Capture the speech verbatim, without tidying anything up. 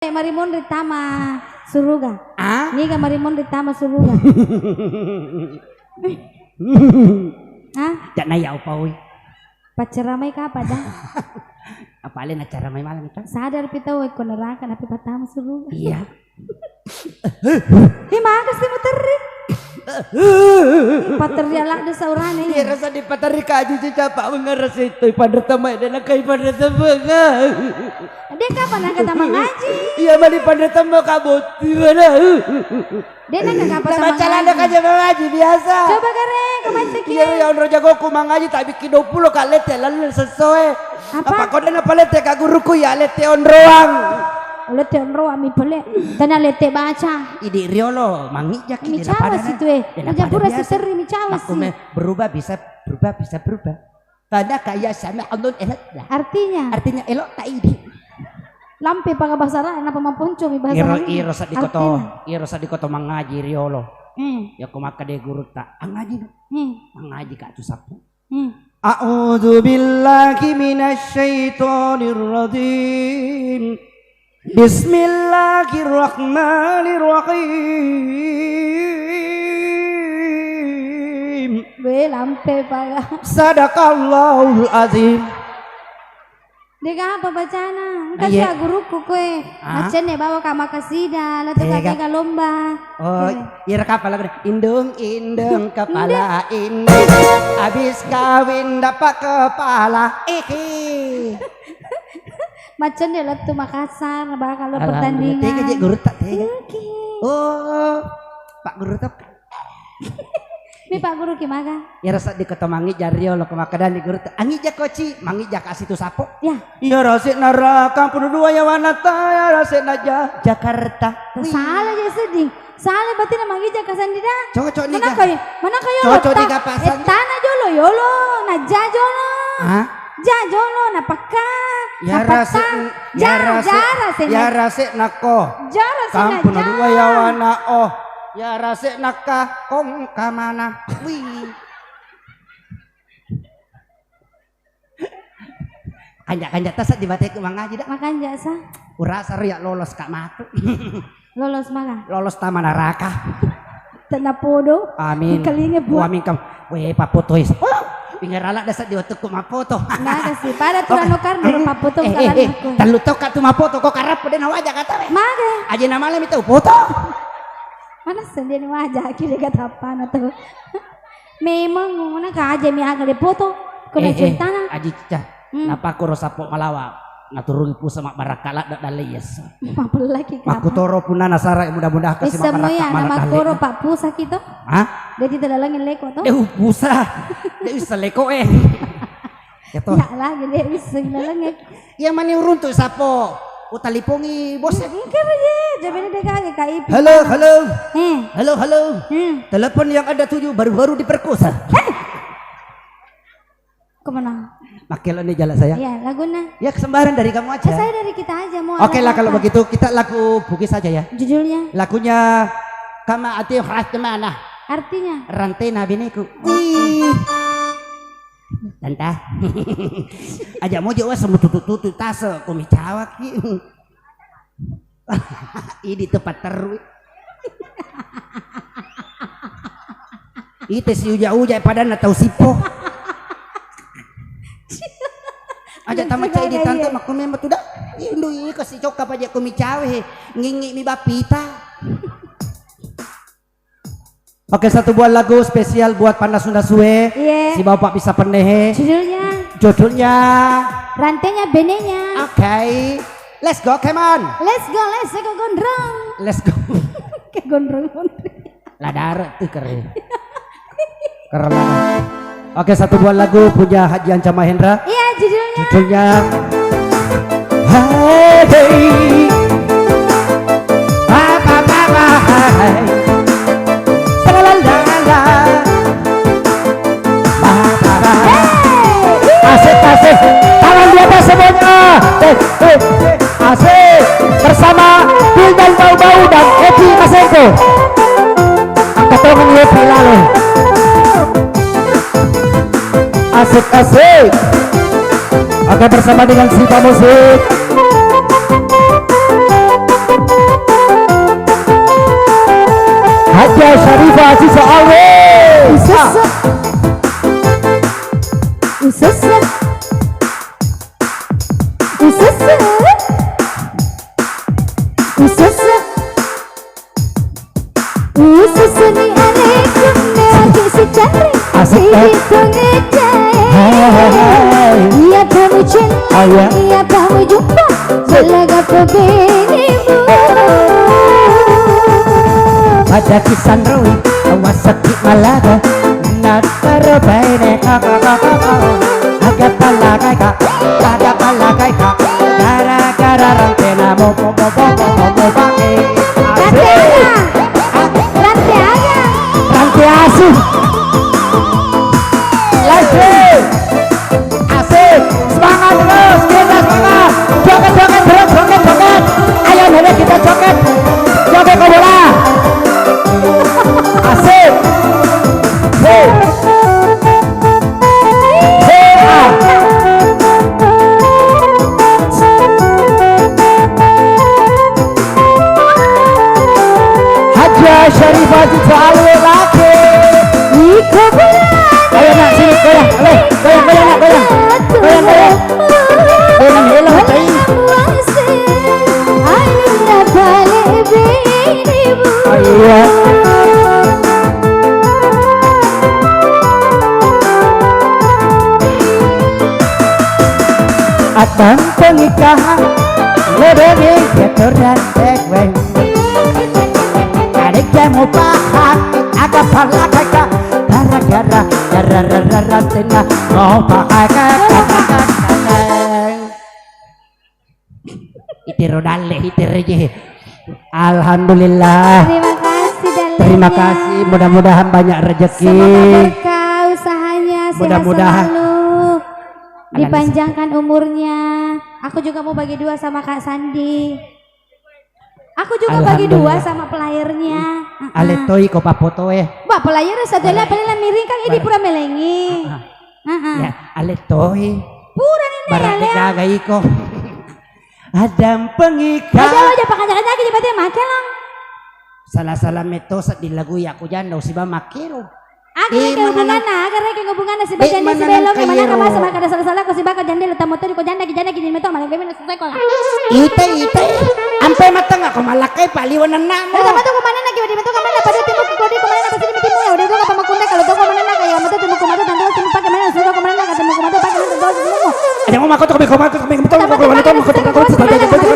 Marimonri tama suruga. Ah? Niga marimonri tama suruga? Ah? Cak naya upaui. Pacceramai kapa, Jang? Apa ale nacaramai malam itu? Sadar pi tau ko neraka napi patama suruga. Iya. Ih, maga sih muterri? Paterri ala de saurane. Iya, rasa dipaterri kaji cicapa mengerasi itu pada temai dan kai pada temai. Dia kapan angkat sama ngaji? Iya, mali pada temai kabut. Gimana? Dia nanya apa sama ngaji? Aja mangaji biasa. Coba gareng, kemacet ki. Iya, ya onro jagoku mangaji tak bikin dua puluh kali lete lalu sesuai. Apa? Apa kau dana palete ka guruku ya lete onroang. Lete onroang mi pale. Tanya lete baca. Idi riolo mangijak. Mi cawa situ eh. Udah pura si seri mi cawa sih. Berubah bisa berubah bisa berubah. Pada kaya sama alun elok lah. Artinya? Artinya elok tak idi. Lampe paga bahasa Arab, napa maponco mi bahasa Arab? Iro sa dikoto, iro sa dikoto mangaji riolo. Hmm. Ya ko maka de guru ta, angaji. Hmm. Mangaji ka tu sapu. Hmm. A'udzu billahi minasy syaithanir rajim. Bismillahirrahmanirrahim. We, lampe paga. Sadaqallahul azim. Dega apa bacana? Engka sia guruku koe. Ah? Macenne bawa ka makasida, la tu ka lomba. Oh, ira kapala gede. Indung, indung, kepala indung. Habis kawin dapat kepala. Ihi. Macenne lettu Makassar, bakal pertandingan. Tega je guru tak tega. Oh, Pak Guru tak. Mi Pak Guru ki maga? Iya rasa dikoto mangi jari olo ko makkadani guru te, angi jako ci, mangi jaka situ sapo. Ya. Iya rasa naraka punu dua ya wanata, iya rasa naja Jakarta. Salah je sedih. Salah berarti na mangi jaka sandi da. Cocok ni. Mana kau? Mana kau yolo? Cocok ni ka pasang. Tana jolo yolo, naja jolo. Hah? Ja jolo napakka. Ya rasa. Ja rasa. Ya rasa nako. Ja rasa. Kampung dua ya wana oh. Ya rase nakka kong kamana. Wih. Kanja-kanja tasa di bateku mangaji dak. Makanja sa. Urasa ria lolos kak matu. Lolos maga. Lolos tama naraka. Tena podo. Amin. Kalinge buah. Amin kam. Weh papoto is. Oh, pingerala dasa di watukku mapoto. Maga sih. Pada turano karno papoto. Tallu tokka tu mapoto ko karappo dena waja kata. Maga. Aja nama lami tau poto. Mana sendiri wajah kiri kata apa na tuh. Memang mana kaja mi aga de foto. Kena ceritana. Aji cicah. Napa koro sapo malawa? Naturungi pusa mak barakala dak dalle yes. Mapelaki kata. Makutoro punana sara mudah-mudahan kasih mak barakala mana dalle. Koro pak pusa kito. Hah? Jadi tidak lagi leko tuh. Deh pusa. Deh bisa leko eh. Ya toh. Ya lagi deh bisa lagi. Iya mani uruntu sapo. Utalipongi bos. Engke je, jabene de kage kai. Halo, halo. Eh. Halo, halo. Hmm. Telepon yang ada tujuh baru-baru diperkosa. Hei. Kemana? Makke lo nih jalan saya. Iya, laguna. Ya kesembaran dari kamu aja. Eh, saya dari kita aja mau. Oke lah kalau begitu kita lagu Bugis saja ya. Judulnya? Lagunya Kama Ati Khas Kemana? Artinya? Rantai Nabi Niku. Wih. Tanta. Aja mojo wes mututu-tutu tase ko micawaki. Idi tepat terui. Ite si uja-uja padanna tau sipo. Aja tama cai di tante makko memang tuda. Indu iko si coka paja ko micawe he. Ngingi mi bapita. Oke, satu buah lagu spesial buat panasu-nasue. Iya. Si Bapak bisa penehe. Judulnya? Judulnya? Rantainya benenya. Oke. Let's go, come on. Let's go, let's go gondrong. Let's go. Ke gondrong-gondrong. Ladara tuh keren. Keren banget. Oke, satu buah lagu punya Haji Anca Mahendra. Iya, judulnya. Judulnya Hey, hey. Ba, ba, ba, ba, hai. Ba, la, la, la, la. Ba, ba, ba. Hey. Asik, asik. Tangan di atas semuanya. Eh, eh, eh. Asik. Bersama Bildan Bau-Bau dan Epi Masengko. Angkat tangan Epi lalu. Asik, asik. Oke, bersama dengan Sipa Musik. Syarifah Aziza Alwi. Usese. Usese. Usese. Usese. Usese ni alaikum, ne ake si cari. Asik, eh. Itu ngecai. Hai, hai, hai. Iya kamu cinta. Oh, iya. Iya kamu jumpa. Belaga pebene bu. Pada kisan rui, awasaki malaga. Nataro baine kaka kaka kaka. Aga palagai ka, aga palagai ka. Gara-gara rantena mo mo mo mo mo mo mo pake. Asik. Rante aga. Rante aga. Rante asu. Lagi. Asik. Semangat terus, kita semangat. Joget, joget, terus, joget, joget. Ayo, mari kita joget. Joget ke bola. Asik. Hei. Hei, ah. Hajjah Syarifah Aziza Alwi lagi. Iko bulan. Ayo, nak, sini, goyang. Ayo, goyang, goyang, nak, goyang. Goyang, goyang. Goyang, goyang, cai. Ayo, nak, balik bini bu. Oh, iya. Atang pengikahang, lebengi keturunan. Weng. Adikmu paham, aga pala kaka, gara-gara, gara-gara, tena, mau pakai kaka. Itiro dalle, itiro je. Alhamdulillah. Terima kasih, dalle. Terima kasih, mudah-mudahan banyak rezeki. Semoga berkah usahanya, sehat selalu. Mudah-mudahan. Dipanjangkan umurnya. Aku juga mau bagi dua sama Kak Sandi. Aku juga bagi dua sama playernya. Alhamdulillah. Heeh. Aletoi ko papotoe. Mbak, player satu lah, paling miring kan ini pura melengi. Heeh. Heeh. Ya, aletoi. Pura nene. Berarti ya, Lea. Gaga iko. Adam pengika. Aja lo, aja pakai jaga-jaga, jadi mati makan lo. Salah-salah meto sedih lagu ya, aku janda, usiba makero. Aga rekeng hubunganna, aga rekeng hubunganna siba jandi, siba elong, manaka masa maka ada salah-salah ko siba ko jandi, lo tamoto ko janda, ki janda, ki jandi meto, malah bebe na selesai ko lah. Ite, ite. Ampe mateng ko malakai paliwan nenna mo. Lo tamoto ko manenna ki, wadi meto ko manenna, pada timu ko di ko manenna, pasti timu ya, udah dua apa makunda, kalau dua ko manenna, kayak meto timu ko meto, tantu timu pakai manenna, sudah ko manenna, timu ko meto, pakai manenna, dua timu. Aja mau mako to, ko mako, ko mako, ko mako, ko mako, ko mako,